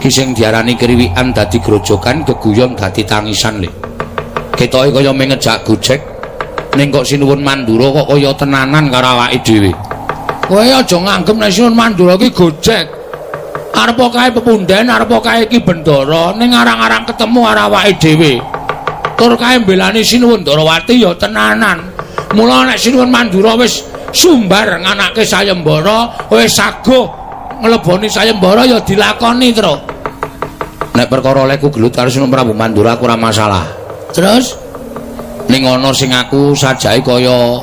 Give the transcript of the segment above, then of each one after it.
Ki sing diarani kriwikan dadi grojogan, geguyon dadi tangisan le. Ketoke kaya mung ngejak gojek, ning kok Sinuwun Mandura kok kaya tenanan karo awake dhewe. Kowe aja nganggep nek Sinuwun Mandura ki gojek. Arep kae pepunden, arep kae Ki Bendara, ning arang-arang ketemu karo awake dhewe. Tur kae mbelani Sinuwun Ndarawati ya tenanan. Mula nek Sinuwun Mandura wis sumbar nganake sayembara, wis saguh ngleboni sayembara ya dilakoni, Tru. Nek perkara olehku gelut karo Sinuwun Prabu Mandura aku ora masalah. Terus ning ana sing aku sajake kaya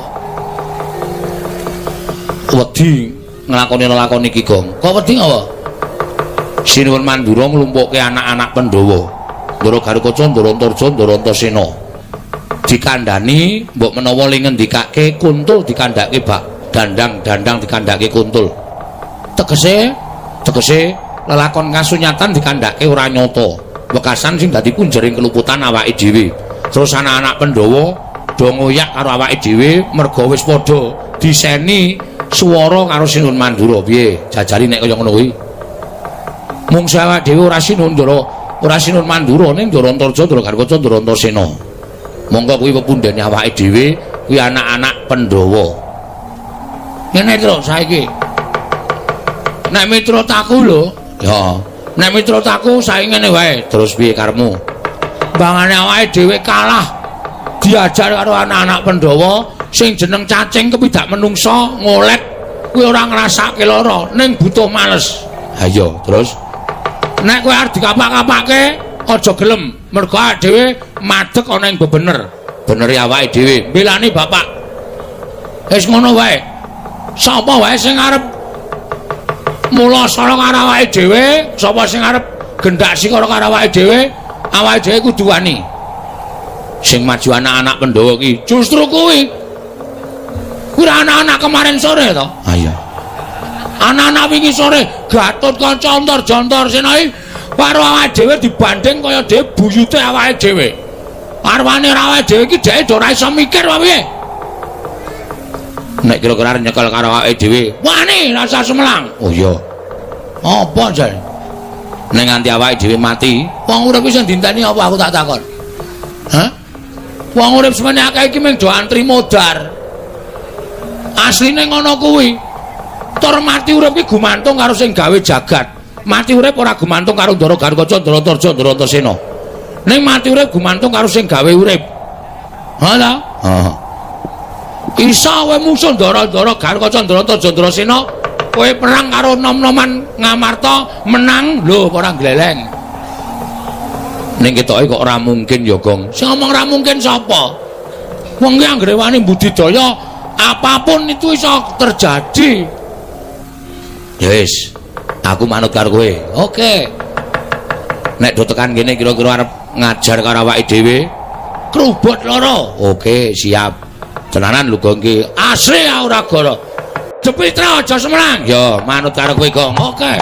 wedi nglakoni lelakon iki, Gong. Kok wedi apa? Sinuwun Mandura nglumpukke anak-anak Pandhawa. Ndara Garukaca, Ndara Antarja, Ndara Antasena. Dikandhani mbok menawa le ngendikake kuntul dikandhake bak dandang-dandang dikandhake kuntul. Tegese tegese lelakon kasunyatan dikandhake ora nyata. Wekasan sing dadi punjering keluputan awake dhewe. Terus anak-anak Pandhawa do ngoyak karo awake dhewe merga wis padha diseni swara karo Sinuwun Mandura. Piye jajali nek kaya ngono kuwi? Mung awake dhewe ora Sinuwun Ndara, ora Sinuwun Mandura ning Ndara Antarja, Ndara Garukaca, Ndara Antasena. Monggo kuwi pepundhene awake dhewe kuwi anak-anak Pandhawa. Ngene terus saiki. Nek miturut aku lho, ya. Nek miturut aku saiki ngene wae. Terus piye karepmu? Bangane awake dhewe kalah diajar karo anak-anak Pandhawa sing jeneng cacing kepidak menungsa ngolet kuwi ora ngrasake lara ning butuh males. Ha iya, terus nek kowe arep dikapak-kapake aja gelem, mergo awake dhewe madeg ana ing bebener. Benere awake dhewe mbelani bapak. Wis ngono wae. Sapa wae sing arep mulasara karo awake dhewe, sapa sing arep gendak sikara karo awake dhewe, awake dhewe kudu wani. Sing maju anak-anak Pandhawa ki justru kuwi. Kuwi anak-anak kemarin sore to? Ha iya. Anak-anak wingi sore Gatotkaca Antarja Antasena iki karo awake dhewe dibanding kaya dhewe buyute awake dhewe. Arwane ora awake dhewe iki dheke ora iso mikir apa piye. Nek kira-kira arep nyekel karo awake dhewe, wani rasa sumelang. Oh iya. Apa jane? Nek nganti awake dhewe mati, wong urip iki sing dinteni apa aku tak takon? Hah? Wong urip semene akeh iki mung do antri modar. Asline ngono kuwi. Tur mati urip iki gumantung karo sing gawe jagat. Mati urip ora gumantung karo Ndara Garukaca, Ndara Antarja, Ndara Antasena. Ning mati urip gumantung karo sing gawe urip. Ha ta? Heeh. Isa kowe musuh Ndara-ndara Garukaca, Ndara Antarja, Ndara Sena, kowe perang karo nom-noman Ngamarta menang lho ora gleleng. Ning ketoke kok ora mungkin ya, Gong. Sing ngomong ora mungkin sapa? Wong ki anggere wani budidaya apapun itu iso terjadi. Ya wis, aku manut karo kowe. Oke. Nek do tekan kene kira-kira arep ngajar karo awake dhewe, krubot loro. Oke, siap. Tenanan lho Gong ki. Asli ora goro. Jepitra aja semelang. Ya, manut karo kowe, Gong. Oke.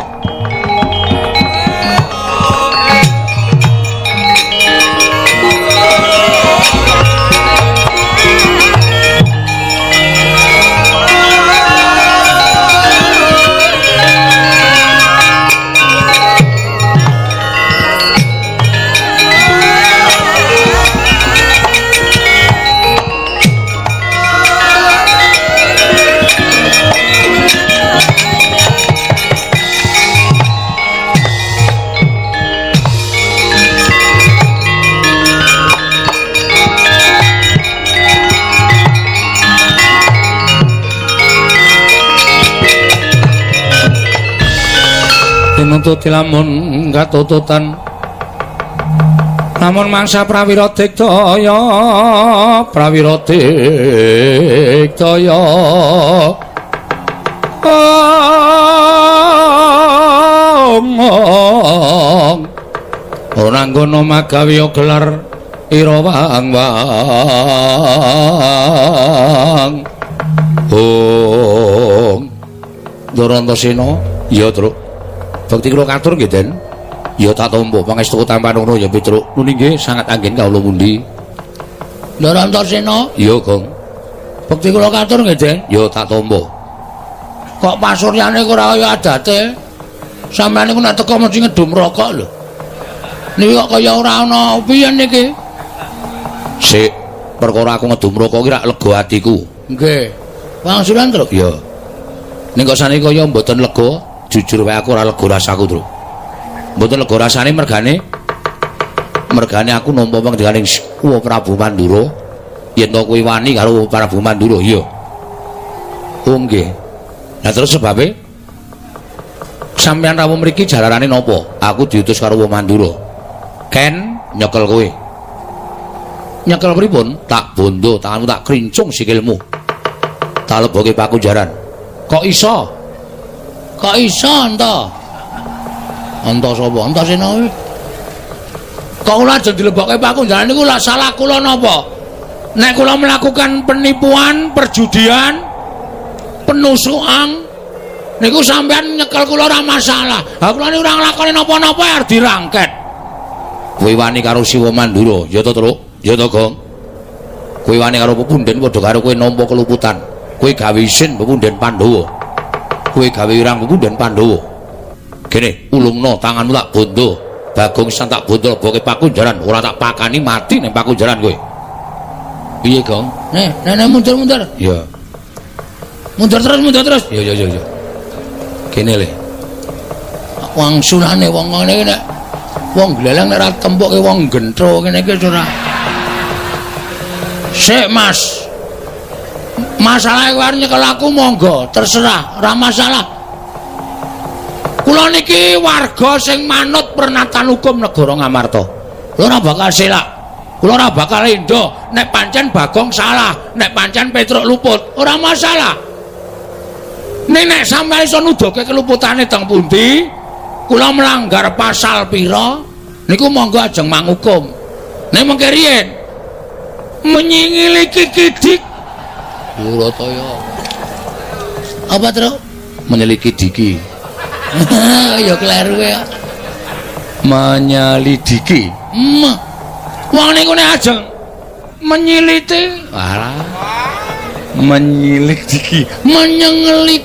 Tinututi lamun katututan lamun mangsa prawira digdaya, prawira digdaya. Ora nggono magawe gelar ira wang wang. Ong Ndara Antasena, ya Truk. Bekti kula katur nggih, Den. Ya tak tampa pangestu tampan ngono ya Petruk. Nuni nggih sangat anggen kawula pundi. Ndara Antasena, ya Gong. Bekti kula katur nggih, Den. Ya tak tampa. Kok pasuryane ora kaya adate? Sampeyan niku nek teko mesti ngedum rokok lho. Niki kok kaya ora ana piye niki? Sik, perkara aku ngedum rokok iki rak lega atiku. Nggih. Wangsulan, Truk? Iya. Ning kok saniki kaya mboten lega, jujur wae aku ora lega rasaku, Truk. Mboten lega rasane mergane aku nampa pangdikaning Kuwa Prabu Mandura. Yen to kowe wani karo Prabu Mandura, iya. Oh nggih. Lah terus sebabe sampeyan rawuh mriki jalarane napa? Aku diutus karo Wong Mandura. Ken nyekel kowe. Nyekel pripun? Tak bondo, tanganmu tak krincung sikilmu. Tak leboke pakunjaran. Kok iso? Kok iso ento? Ento sapa? Antasena kuwi. Kok ora ajeng dilebokke pakunjaran niku lha salah kula napa? Nek kula melakukan penipuan, perjudian, penusukan niku sampean nyekel kula ora masalah. Ha kula niku ora nglakoni napa-napa arep dirangket. Kowe wani karo Siwa Mandura, ya to, Truk? Ya to, Gong? Kowe wani karo pepunden padha karo kowe nampa keluputan. Kowe gawe isin pepunden Pandhawa. Kowe gawe wirang pepunden Pandhawa. Kene, ulungno tanganmu tak bondo. Bagong isan tak bondo leboke pakunjaran, ora tak pakani mati ning pakunjaran kowe. Piye, Gong? Nih, nih, mundur-mundur. Iya. Mundur terus, mundur terus. Iya, iya, iya. Kene le. Wangsulane wong ngene iki nek wong gleleng nek ora tempuke wong gentro ngene iki ora. Sik, Mas. Masalahe kowe arep nyekel aku monggo, terserah, ora masalah. Kula niki warga sing manut pernatan hukum negara Ngamarta. Kula ora bakal selak. Kula ora bakal endo nek pancen Bagong salah, nek pancen Petruk luput, ora masalah. Ning nek sampeyan iso nuduhke keluputane teng pundi, kula melanggar pasal pira, niku monggo ajeng mangukum. Nek mengke riyen menyingili kikidik Burataya. Apa, Truk? Menyelidiki diki. Ya kleru ya. Menyelidiki. Wong niku nek ajeng menyiliti, alah. Menyelidiki, menyengelik,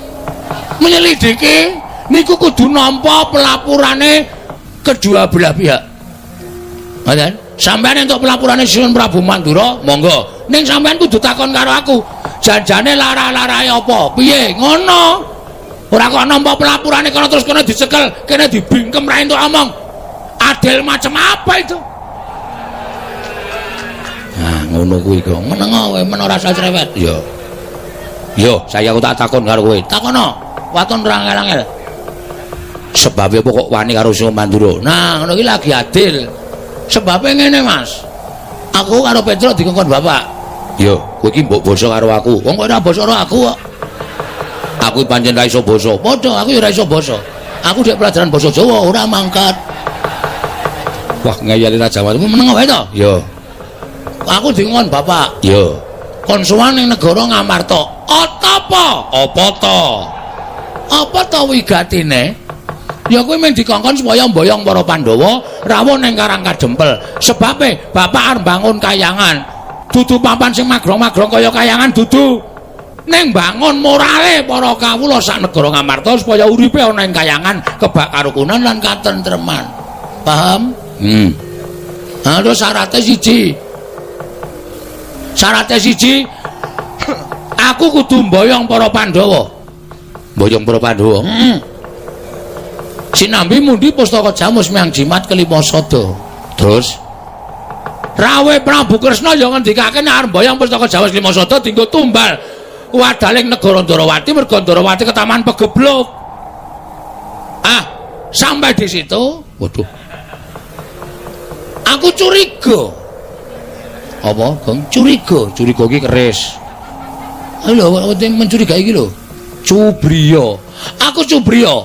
menyelidiki niku kudu nampa pelapurane kedua belah pihak. Ngoten? Sampeyan entuk pelapurane Sinuwun Prabu Mandura, monggo. Ning sampeyan kudu takon karo aku, janjane lara-larae apa? Piye? Ngono. Ora kok nampa pelapurane kono terus kono dicekel, kene dibingkem ra entuk omong. Adil macam apa itu? Nah, ngono kuwi kok. Meneng kowe, men ora usah cerewet. Iya. Yo, saya aku tak takon karo kowe. Takono. Waton ora angel-angel. Sebabe apa kok wani karo Sinuwun Mandura? Nah, ngono iki lagi adil. Sebabe ngene, Mas. Aku karo Petruk dikongkon bapak. Yo, kowe iki mbok basa karo aku. Wong kok ora basa karo aku kok. Aku pancen ra iso basa. Padha, aku ya ora iso basa. Aku dhek pelajaran basa Jawa ora mangkat. Wah, ngeyeli Raja Wali. Meneng wae to? Yo. Aku dikongkon bapak. Yo. Kon sowan ning negara Ngamarta. Apa? Apa to? Apa to wigatine? Ya kuwi mung dikongkon supaya mboyong para Pandhawa rawuh ning Karang Kadempel. Sebabe bapak arep bangun kayangan. Dudu papan sing magrong-magrong kaya kayangan dudu. Ning bangun morale para kawula sak negara Ngamarta supaya uripe ana ing kayangan kebak karukunan lan katentreman. Paham? Nah, terus syaratnya siji. Syaratnya siji, aku kudu mboyong para Pandhawa. Mboyong para Pandhawa. Sinambi mundi pustaka jamus miang jimat kelima sada. Terus Rawe Prabu Kresna ya ngendikake nek arep mboyong pustaka jamus lima sada dienggo tumbal wadaling negara Ndarawati merga Ndarawati ketaman pegebluk. Ah, sampai di situ, waduh. Aku curiga. Apa, Gong? Curiga, curiga iki keris. Lho, mencurigai iki lho. Cubriya. Aku cubriya.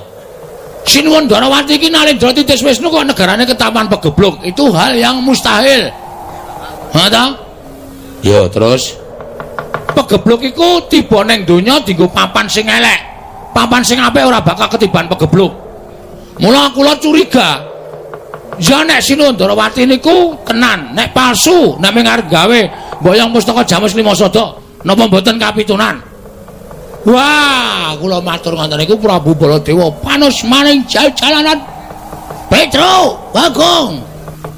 Sinuwun Dwarawati iki Nalendra Titis Wisnu kok negarane ketaman pegebluk. Itu hal yang mustahil. Ha ta? Ya, terus pegebluk iku tiba ning donya dienggo papan sing elek. Papan sing apik ora bakal ketiban pegebluk. Mula kula curiga. Ya nek Sinuwun Dwarawati niku tenan, nek palsu, nek mung arep gawe mboyong pustaka Jamus Lima Sada, napa mboten kapitunan? Wah, kula matur ngoten niku Prabu Baladewa panus maning jal-jalanan. Petro, Bagong.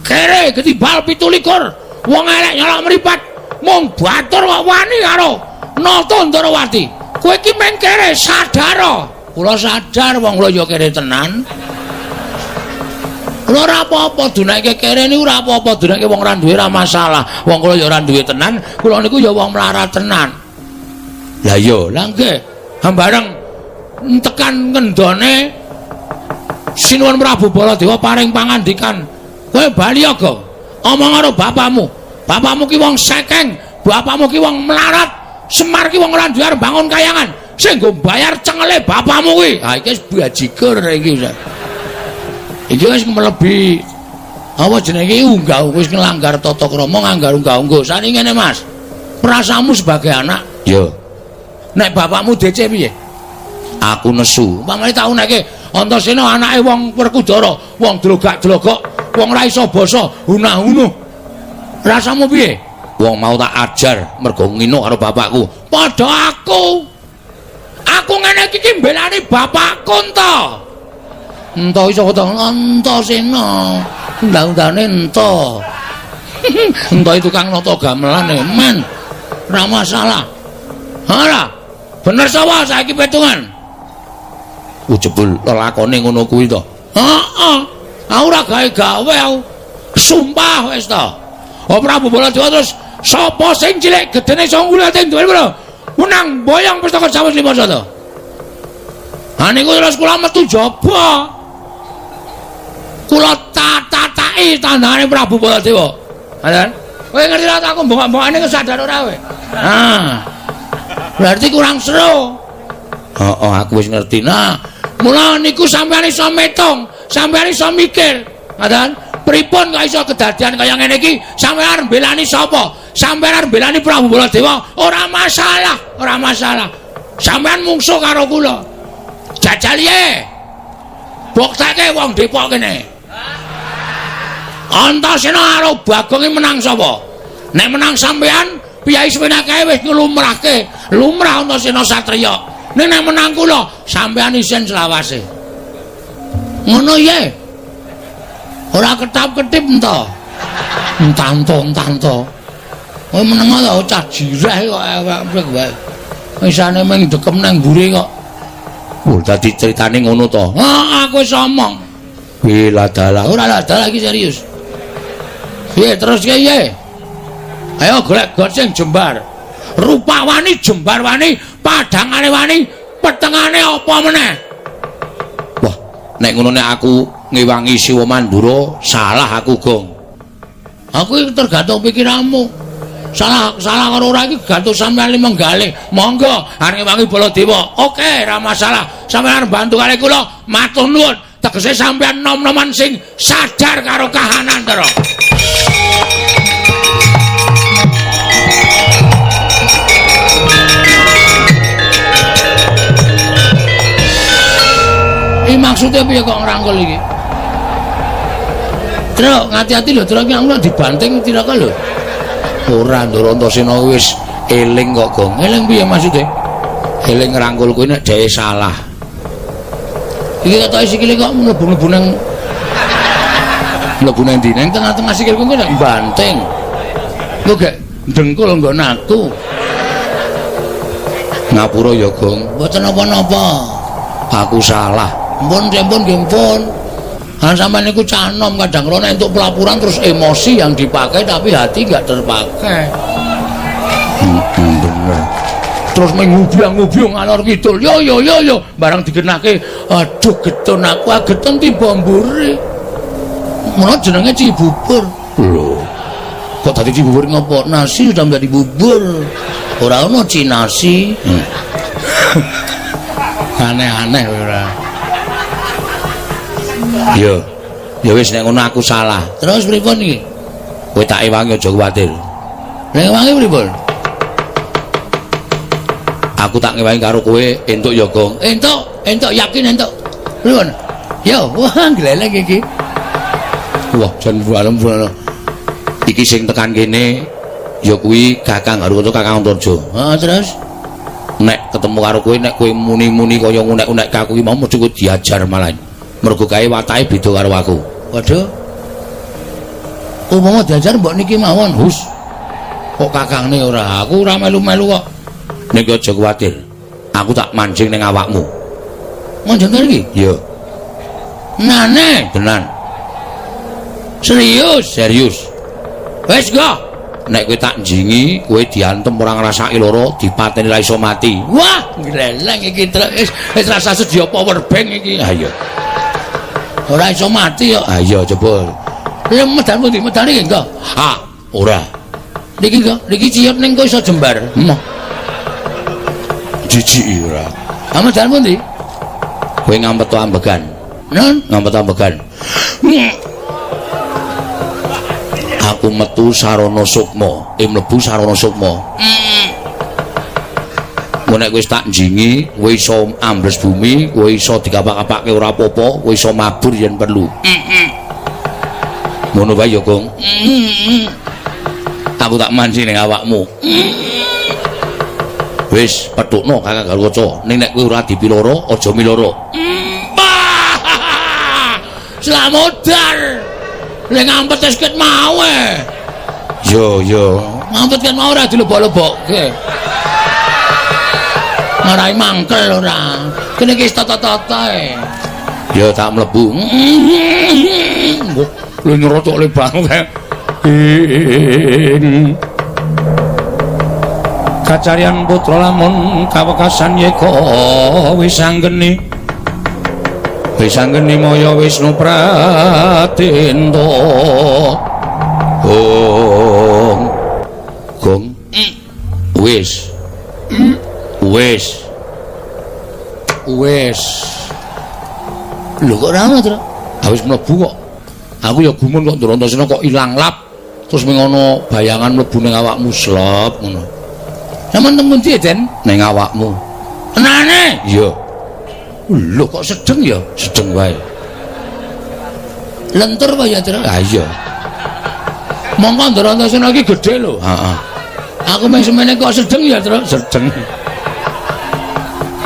Kere ketibal 27. Wong elek nyolok mripat. Mung batur kok wani karo Nata Ndarawati. Kowe iki meng kere sadar. Kula sadar wong kula ya kere tenan. Kula ora apa-apa dunake kere niku ora apa-apa, dunake wong ora duwe ora masalah. Wong kula ya ora duwe tenan, kula niku ya wong melarat tenan. Lah iya, lah nggih. Bareng tekan ngendone Sinuwun Prabu Baladewa paring pangandikan, "Kowe bali ya, Gong. Omong karo bapakmu. Bapakmu ki wong sekeng, bapakmu ki wong melarat, Semar ki wong ora duwe arep bangun kayangan. Sing nggo bayar cengele bapakmu kuwi." Ha iki wis bajigur iki. Iki wis mlebi apa jenenge unggah wis nglanggar tata krama, nganggar unggah-ungguh. Sani ngene, Mas. Perasaanmu sebagai anak, yo. Nek bapakmu DC piye? Aku nesu. Umpamane tak uneke Antasena anake wong Werkudara, wong drogak-drogok, wong ora iso basa, hunah-hunuh. Rasamu piye? Wong mau tak ajar mergo ngino karo bapakku. Padha aku. Aku ngene iki ki mbelani bapakku ento. Ento iso to Antasena. Undang-undane ento. Ento tukang nata gamelan e, men. Ora masalah. Ora. Bener sapa saiki petungan? Jebul lelakone ngono kuwi to. Heeh. Aku ora gawe-gawe aku. Sumpah wis to. Oh Prabu Baladewa terus sapa sing cilik gedene iso ngulate duwe lho. Menang boyong pustaka Sawus 5 sata. Ha niku terus kula metu jaba. Kula tatataki tandane Prabu Baladewa. Ngoten. Kowe ngerti ra aku mbongok-mbongane sadar ora kowe? Ah. Berarti kurang seru. Heeh, aku wis ngerti. Nah, mula niku sampeyan iso metung, sampeyan iso mikir. Ngoten. Pripun kok iso kedadian kaya ngene iki? Sampeyan arep mbelani sapa? Sampeyan arep mbelani Prabu Baladewa? Ora masalah, ora masalah. Sampeyan mungsuh karo kula. Jajal ye. Bukteke wong Depok kene. Antasena karo Bagong menang sapa? Nek menang sampeyan, piyai semene kae wis nglumrahke, lumrah Antasena satriya. Nek menang kula, sampeyan isin selawase. Ngono ye. Ora ketap-ketip ento. Entanto-entanto. Kowe meneng to cah jireh kok ewek wae. Isane mung dekem nang mburi kok. Oh, dadi critane ngono to. Ha, aku wis omong. Piye ladalah? Ora ladalah iki serius. Piye terus piye? Ayo golek got sing jembar. Rupa wani, jembar wani, padhangane wani, petengane apa meneh? Wah, nek ngono nek aku ngewangi Siwa Mandura, salah aku, Gong. Aku iki tergantung pikiranmu. Salah salah karo ora iki gantung sampeyan limenggalih. Monggo arep ngewangi Baladewa. Oke, ora masalah. Sampeyan arep bantu kali kula, matur nuwun. Tegese sampeyan nom-noman sing sadar karo kahanan, Ndara. Iki maksudnya piye kok ngrangkul iki? Truk, ngati-ati lho, truk iki aku dibanting tiraka lho. Ora Ndara Antasena wis eling kok, Gong. Eling piye maksude? Eling ngrangkul kuwi nek dhewe salah. Iki ketoke sikile kok mlebu-mlebu nang mlebu nang ndi? Nang tengah-tengah sikilku kok nek banting. Kok gek dengkul nggon aku. Ngapura ya, Gong. Mboten napa-napa. Aku salah. Mpun, mpun, nggih mpun. Kan sampean niku cah nom kadang kala nek entuk pelaporan terus emosi yang dipakai tapi hati enggak terpakai. Bener. Terus mengubyang-ubyung ngalor kidul. Yo yo yo yo, barang digenake, aduh getun aku, getun tiba mburi. Mula jenenge Cibubur. Lho. Kok dadi Cibubur ngopo? Nasi sudah menjadi bubur. Ora ono cinasi. Aneh-aneh ora. Yo. Ya wis nek ngono aku salah. Terus pripun iki? Kowe tak ewangi aja kuwatir. Nek ewangi pripun? Aku tak ngewangi karo kowe entuk ya, Gong. Entuk, entuk yakin entuk. Pripun? Yo, wah gleleng iki. Wah, jan bualem bualem. Iki sing tekan kene ya kuwi Kakang Harukoto Kakang Antarja. Heeh, terus Nek ketemu karo kowe, nek kowe muni-muni kaya ngunek-unek aku iki mau mesti kowe diajar malah. Mergo kae watake beda karo aku. Waduh. Umpama diajar mbok niki mawon, hus. Kok kakangne ora, aku ora melu-melu kok. Nek aja kuwatir. Aku tak mancing ning awakmu. Mancing iki? Iya. Nane, tenan. Serius, serius. Wis go. Nek kowe tak njingi, kowe diantem ora ngrasake lara, dipateni ra iso mati. Wah, ngleleng iki wis wis rasa sedia power bank iki. Ha iya. Ora iso mati kok. Ha iya coba. Lha medan pundi? Medan iki engko. Ha, ora. Niki kok, niki ciyut ning kok iso jembar. Emoh. Jijiki ora. Ha medan pundi? Kowe ngampet ambegan. Nun, ngampet ambegan. Aku metu sarana sukma, mlebu sarana sukma. Engko nek wis tak njingi, kowe iso ambles bumi, kowe iso dikapak-kapake ora apa-apa, kowe iso mabur yen perlu. Ngono wae ya, Gong. Aku tak mancing ning awakmu. Wis, petukno Kakang Garukaca. Ning nek kowe ora dipiloro, aja miloro. Slamodar. Lek ngampet wis ket mau e. Yo yo, ngampet ket mau ora dilebok-lebokke. Marai mangkel ora. Kene iki wis tata-tata e. Ya tak mlebu. Lho nyerocok le banget. Kacaryan putra lamun kawekasan yeka wis anggeni. Wis anggeni maya Wisnu Pratenta. Gong. Gong. Wis. Wis. Wis. Lho kok ora ono, Tru? Ha wis mlebu kok. Aku ya gumun kok Ndrantasena kok ilang lap. Terus ming ana bayangan mlebu ning awakmu slep ngono. Sampeyan teng pundi, Den? Ning awakmu. Tenane? Iya. Lho kok sedeng ya? Sedeng wae. Lentur apa ya, Tru? Ha iya. Mongko Ndrantasena iki gedhe lho. Heeh. Aku mung semene kok sedeng ya, Tru? Sedeng.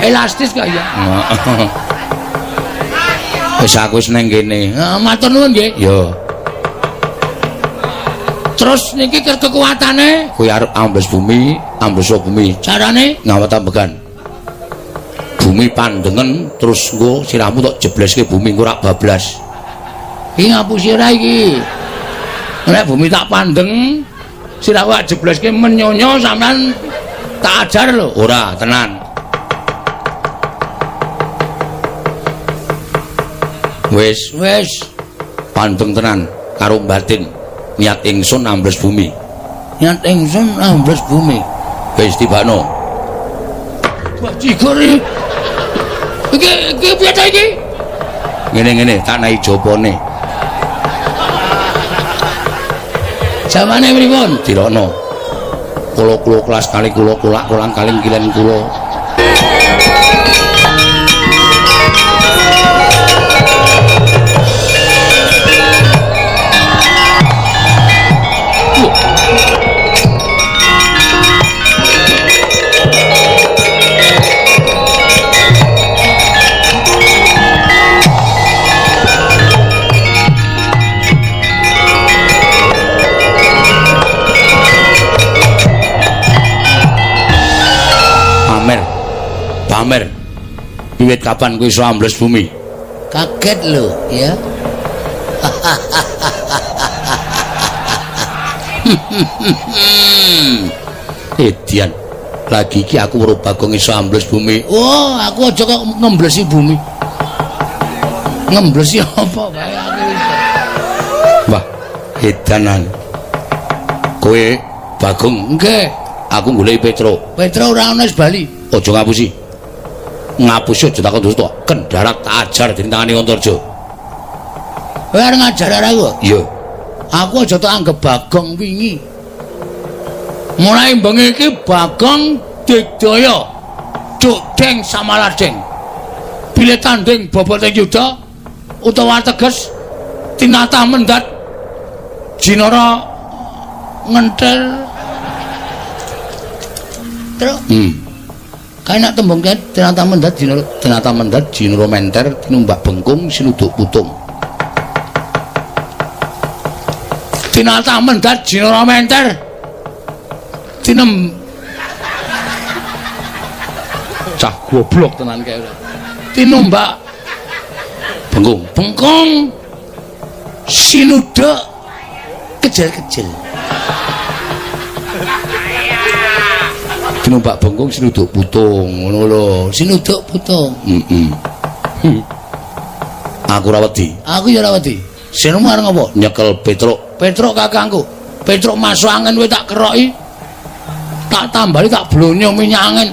Elastis kok ya. Heeh. Wis aku wis nang kene. Heeh, matur nuwun nggih. Ya. Terus niki kekuatane kowe arep ambles bumi, ambles bumi. Carane ngawet ambegan. Bumi pandengen terus engko sirahmu tok jebleske bumi engko rak bablas. Iki ngapusi ora iki. Nek bumi tak pandeng, sirahku tak jebleske menyonyo sampean tak ajar lho. Ora, tenan. Wis, wis. Pandeng tenan karo batin. Niat ingsun ambles bumi. Niat ingsun ambles bumi. Wis tibakno. Bajigur iki. Iki iki piye ta iki? Ngene-ngene tak naik jopone. Jamane pripun? Dirokno. Kula-kula kelas kali kula kulak kolang kaling kilen kula. Pamer. Wiwit kapan kowe iso ambles bumi? Kaget lho, ya. Edian. Lagi iki aku weruh Bagong iso ambles bumi. Oh, aku aja kok ngemblesi bumi. Ngemblesi apa wae aku iso. Wah, edanan. Kowe Bagong, nggih. Aku goleki Petro. Petro ora ono wis bali. Aja ngapusi. Ngapusi aja takon dosa. Kendharat tak ajar dening tangane Antarja. Kowe arep ngajar aku? Iya. Aku aja tak anggep Bagong wingi. Mulai bengi iki Bagong digdaya. Cuk deng samaladeng. Bilih tanding boboting yuda utawa teges tinatah mendat jinara ngenthel. Truk. Kae nek tembung kae tinata mendhat jinara tinata mendhat jinara menter tinumbak bengkung sinuduk putung. Tinata mendhat jinara menter tinem cah goblok tenan kae ora. Tinumbak bengkung bengkung sinuduk kejel-kejel. Tinumbak bengkung sinuduk putung ngono lho. Sinuduk putung. Heeh. Aku ora wedi. Aku ya ora wedi. Sinemu arep ngopo? Nyekel Petruk. Petruk kakangku. Petruk masuk angin kowe tak keroki. Tak tambali tak blonyo minyak angin.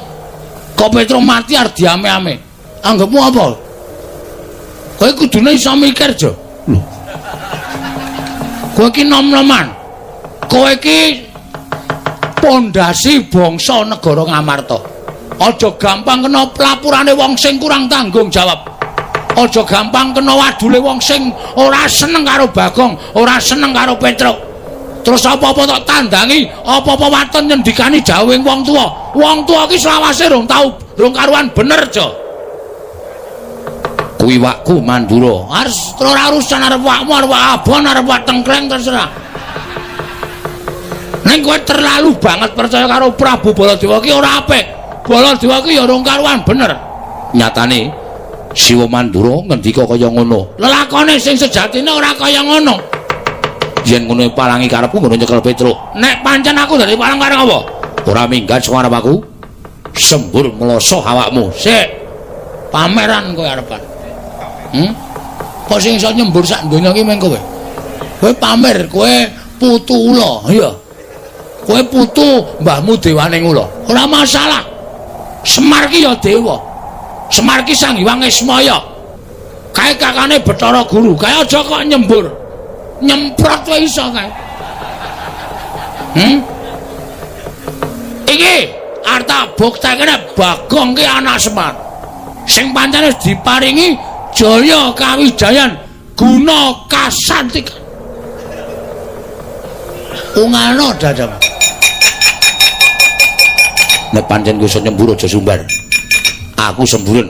Kok Petruk mati arep diame-ame. Anggepmu apa? Kowe kudune iso mikir, Jo. Lho. Kowe iki nom-noman. Kowe iki pondasi bangsa negara Ngamarta. Aja gampang kena pelapurane wong sing kurang tanggung jawab. Aja gampang kena wadule wong sing ora seneng karo Bagong, ora seneng karo Petruk. Terus apa-apa tok tandangi, apa-apa waton nyendikani jawing wong tuwa. Wong tuwa ki selawase rong tau, rong karuan bener, Jo. Kuwi wakku Mandura. Arep ora urusan arep wakmu, arep wak abon, arep wak tengkleng terserah. Ning kowe terlalu banget percaya karo Prabu Baladewa ki ora apik. Baladewa ki ya rong karuan bener. Nyatane Siwa Mandura ngendika kaya ngono. Lelakone sing sejatine ora kaya ngono. Yen ngono palangi karepku ngono nyekel Petruk. Nek pancen aku dadi palang karep apa? Ora minggat saka arep aku. Sembur mloso awakmu. Sik. Pameran kowe arepan. Kok sing iso nyembur sak donya ki meng kowe. Kowe pamer, kowe putu ula, iya. Kowe putu mbahmu dewane ula. Ora masalah. Semar ki ya dewa. Semar ki Sang Hyang Ismaya. Kae kakane Bathara Guru. Kae aja kok nyembur. Nyemprot wae iso kae. Iki arep tak buktekne Bagong ki anak Semar. Sing pancen wis diparingi jaya kawijayan guna kasantikan. Ungano dadamu. Nek pancen kowe iso nyembur aja sumbar. Aku semburen.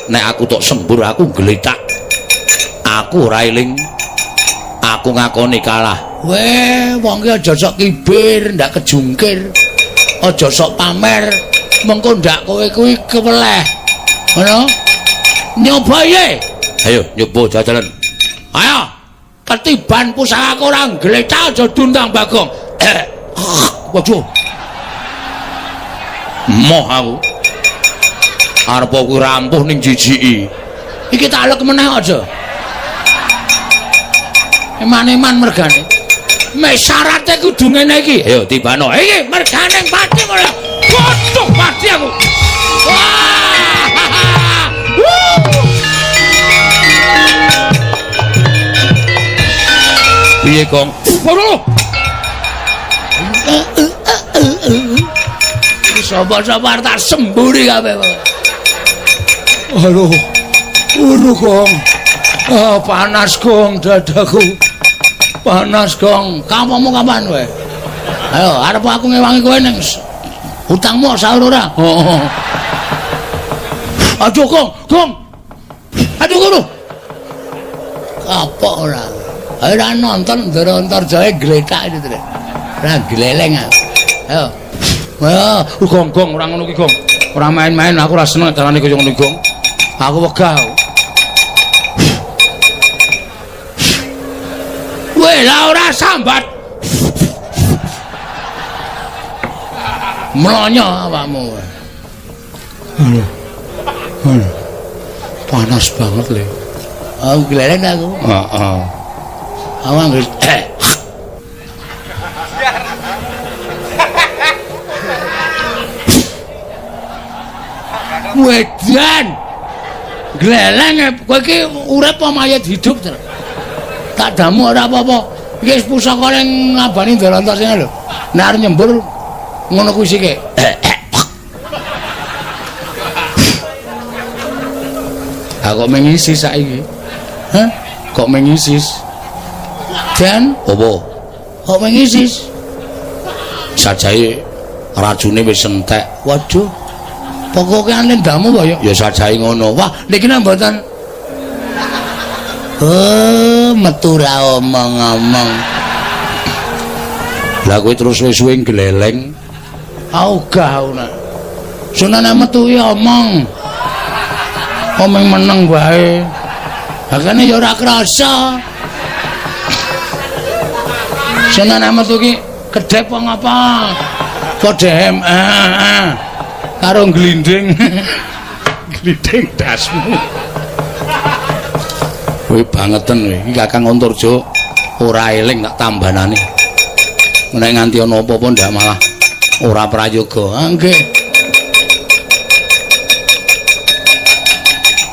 Nek aku tok sembur aku gletak. Aku ora eling. Aku ngakoni kalah. Weh, wong ki aja sok kibir, ndak kejungkir. Aja sok pamer, mengko ndak kowe kuwi keweleh. Ngono? Nyoba ye. Ayo nyoba jajalan. Ayo. Ketiban pusakaku ora gletak aja dundang Bagong. Waduh. Moh aku. Arep kuwi rampuh ning jijiki. Iki tak alek meneh aja. Eman-eman mergane. Mek syarate kudu ngene iki. Ayo tibano. Iki mergane pati mulai. Waduh pati aku. Wah. Piye, Gong? Waduh. Sapa-sapa tak semburi kabeh. Aduh. Aduh, Gong. Oh, panas, Gong, dadaku. Panas, Gong. Kamu kapan kowe? Ayo, arep aku ngewangi kowe ning utangmu sahur ora? Oh. Aduh, Gong, Gong. Aduh, ngono. Kapok ora. Ora nonton Ndara Antarjaya gletak itu. Ora gleleng aku. Ayo. Wah, Gong, Gong, ora ngono ki, Gong. Ora main-main, aku ora seneng carane kaya ngono, Gong. Aku wegah. Weh, lah ora sambat. Mlonyo awakmu. Aduh. Aduh. Panas banget le. Aku gleleng aku. Heeh. Aku anggere Wedan. Gleleng kowe iki urip apa mayit hidup ter. Tak damu ora apa-apa. Iki wis pusaka ning ngabani Ndara Antarjaya lho. Nek arep nyembur ngono kuwi sike. Ha kok mengisis saiki? Hah? Kok mengisis? Dan apa? Kok mengisis? Sajae racune wis entek. Waduh. Pokoke lendamu apa ya? Ya sajae ngono. Wah, niki nek mboten. Oh, metu ra omong-omong. Lah kowe terus suwe-suwe gleleng. Ogah aku nak. Sunane metu ya omong. Omong meneng wae. Lah kene ya ora krasa. Sunane metu ki kedhep wong apa? Padha karo glinding. Glinding dasmu. Kowe bangeten kowe. Iki Kakang Antarja ora eling tak tambanane. Nek nganti ana apa-apa ndak malah ora prayoga. Ah nggih.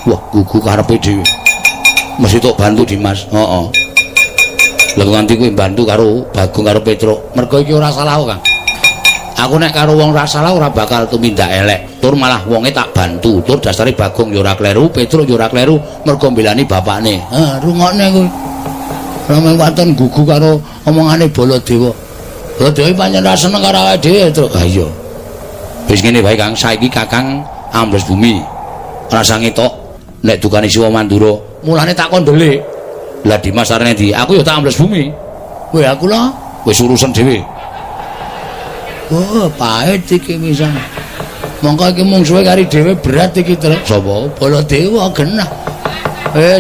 Wah, gugu karepe dhewe. Mesti tok bantu Dimas. Heeh. Lha nganti kowe bantu karo Bagong karo Petruk. Mergo iki ora salah, Kang. Aku nek karo wong ora salah ora bakal tumindak elek. Tur malah wonge tak bantu. Tur dasare Bagong ya ora kleru, Petruk ya ora kleru, mergo mbelani bapakne. Ha, rungokne kuwi. Rame waton gugu karo omongane Baladewa. Baladewa pancen ora seneng karo awake dhewe, Truk. Ha iya. Wis ngene wae, Kang. Saiki Kakang ambles bumi. Rasa ngetok nek dukane Siwa Mandura. Mulane tak kon ndelik. Lah Dimas arene ndi? Aku ya tak ambles bumi. Kowe aku lho wis urusan dhewe. Oh, pahit iki pisan. Mongko iki mungsuhe kari dhewe berat iki, Truk. Sapa? Baladewa genah.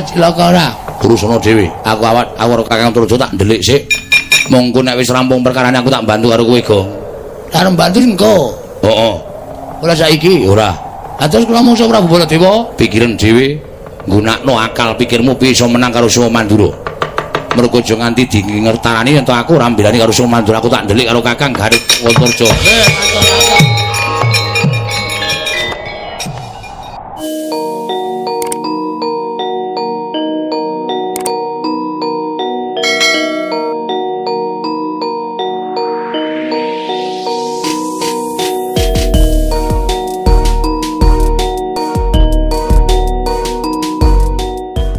Cilaka ora. Urusana dhewe. Aku awak aku karo Kakang Antarja tak ndelik sik. Mongko nek wis rampung perkarane aku tak bantu karo kowe, Gong. Arep bantu engko. Heeh. Ora saiki? Ora. Lah terus kula mungsuh Prabu Baladewa? Pikiran dhewe, nggunakno akal pikirmu piye iso menang karo Siwa Mandura. Mergo aja nganti dingertarani yen to aku ora mbelani karo Siwa Mandura, aku tak ndelik karo Kakang Garut Antarja. Matur.